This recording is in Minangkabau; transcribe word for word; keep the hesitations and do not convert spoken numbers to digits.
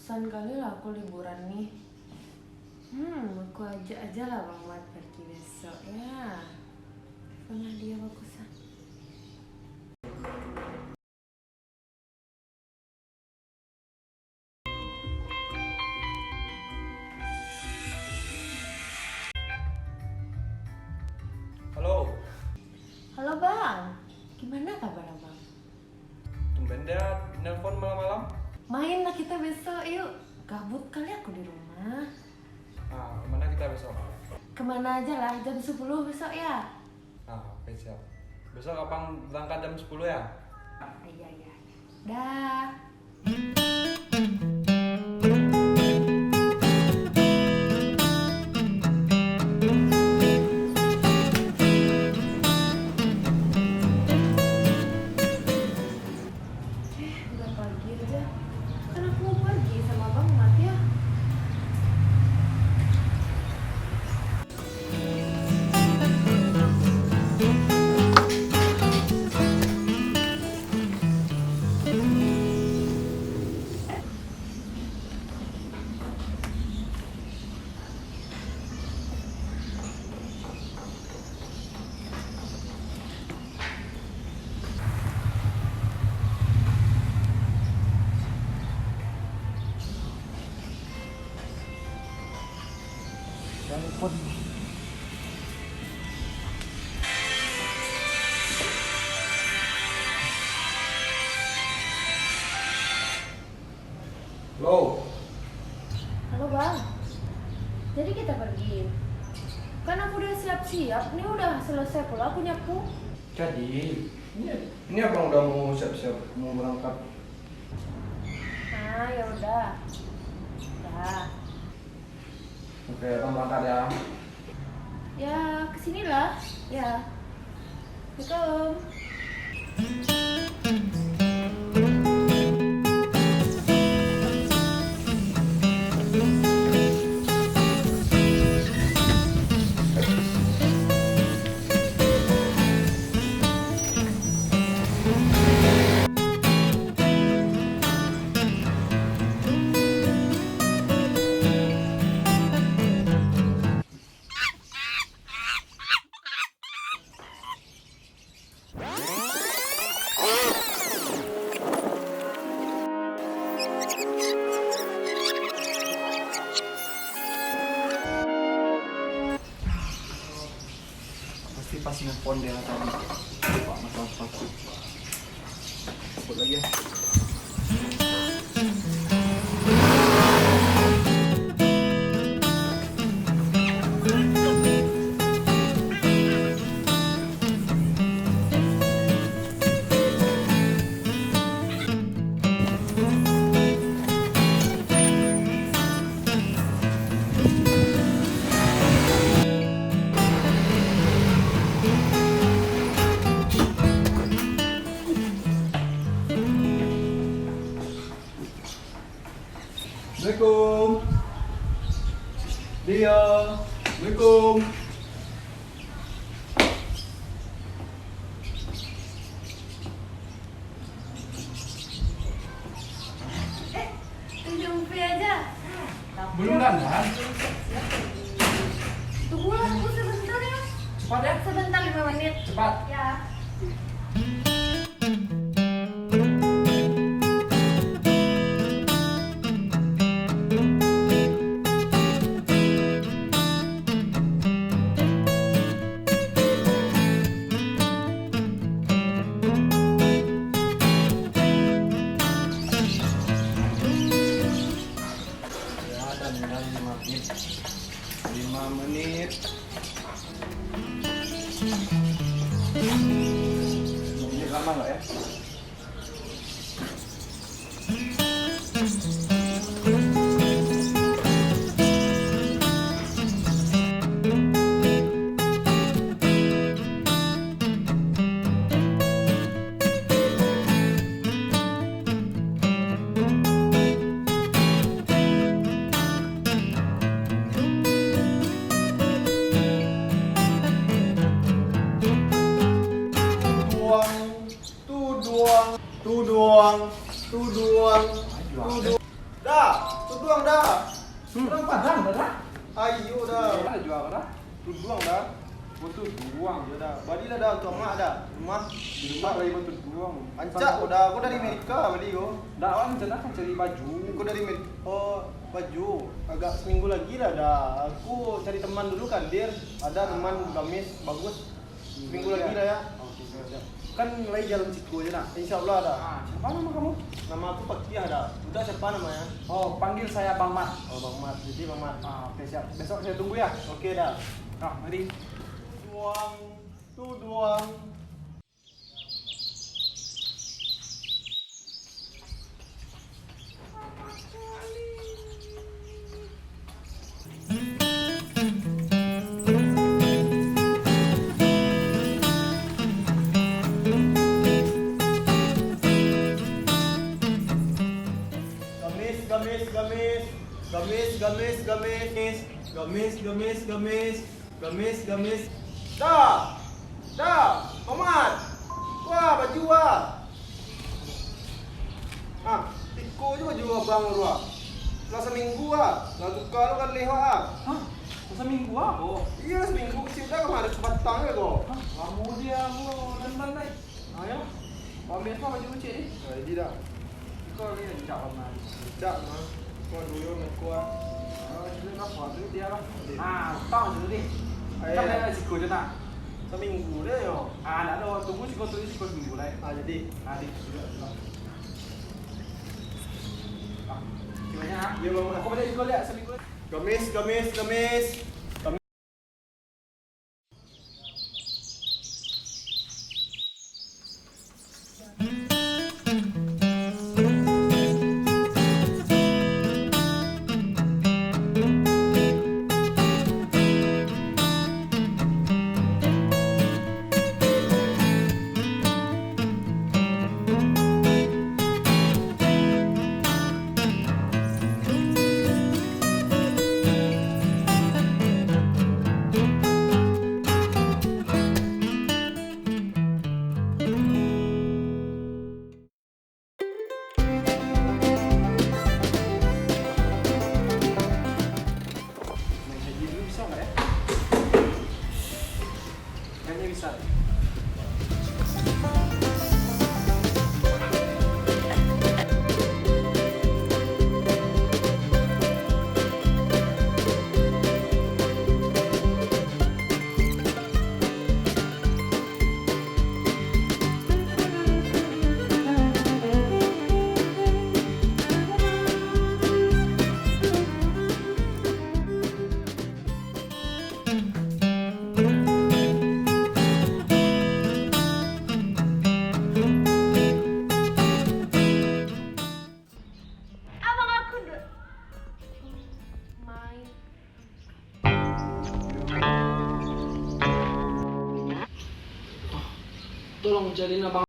Bosan kali lah aku liburan ni. Hmm, aku ajak aja lah Bang Mat pergi besok ya. Telepon lah dia bagusan. Halo. Halo Bang, gimana kabar Abang? Tumben dia nelpon malam-malam. Main lah kita besok, yuk. Gabut kali aku di rumah. Ah, kemana kita besok? Kemana aja lah, jam sepuluh besok ya. Ah, oke, siap. Besok abang berangkat jam sepuluh ya? Iya, iya. Dah. Eh, udah pagi aja. Kan aku mau pergi sama Bang Mat ya. Halo. Halo, Bang. Jadi kita pergi. Kan aku udah siap-siap, ini udah selesai pula aku nyapu. Jadi, ini, ini abang udah mau siap-siap mau berangkat. Ah, ya udah. Dah. Oke, abang berangkat ya. Ya, kesinilah. Ya. Assalamualaikum. Pasti pas nelpon dia tadi. Lupa masalah sepatu. Sebut lagi ya. Assalamualaikum. Dia. Assalamualaikum. Eh, tunjuk Upi aja. Belum dandan. Tunggulah aku sebentar ya. Cepat ya. Sebentar, lima menit. Cepat. Ya. Ya, dandan lima menit. Lima menit. Ini lama nggak ya? Tuduang, tuduang, tuduang, tuduang, tuduang. Tuduang. Dah. Bang, dah. Hmm. Urang Padang, dah, dah. Ayo, dah. Lah, jual, dah. Tuduang, dah. Oh, tuduang. Yo, dah. Balilah, dah, untuak amak, dah. Rumah. Di rumah lai batuduang. Rancak ko, dah. Ko dari Amerika bali ko. Dah, awak rencana ka cari baju. Ko dari Amer-, oh, baju. Agak seminggu lagi lah, dah. Aku cari teman dulu kan, Dir. Ada teman gamis bagus. Seminggu lagi lah, ya. Oke, siap, siap. Kan lai jalan siko je, nak. Insya Allah, dah. Ah, siapa nama kamu? Nama aku Pakiah, dah. Uda siapa namanya? Oh, panggil saya Bang Mat. Oh, Bang Mat. Jadi, Bang Mat. Ah, oke, siap. Besok saya tunggu, ya. Oke, dah. Ah, mari. Tuduang, tuduang. Gamis, gamis, gamis. Gamis, gamis, gamis. Gamis, gamis, gamis. Gamis, gamis. Dah. Dah. Mamat. Wah, baju ah. Ah, iko je baju abang tu ah. Lah saminggu ah. Lah tuka lo kan leh ah. Hah? Lah saminggu ah? Oh. Iyo, saminggu kecil dah kemarin sebatang je ko. Hah? Lamo dia ko, dan-dan lai. Ah, yo. Kau ambil apa baju kecil ni? Ah, ini dah. Kau ni rancak warna ni. Rancak mah. Kau dulu muka. Ah, sini lah, buat dulu dia lah. Oke. Ah, utang dulu ni. Ayo. Kan dah siko je nak. Saminggu deh, yo. Ah, nak ada orang tunggu siko, tunggu siko seminggu lah. Ah, jadi. Ah, di siko lah. Ah, siko nya, ah. Yo, Bang. Aku balik siko lihat seminggu lah. Gamis, gamis, gamis. Main haji dulu bisa nggak ya? Kayaknya bisa. Abang aku ndak main. Tolong cariin abang.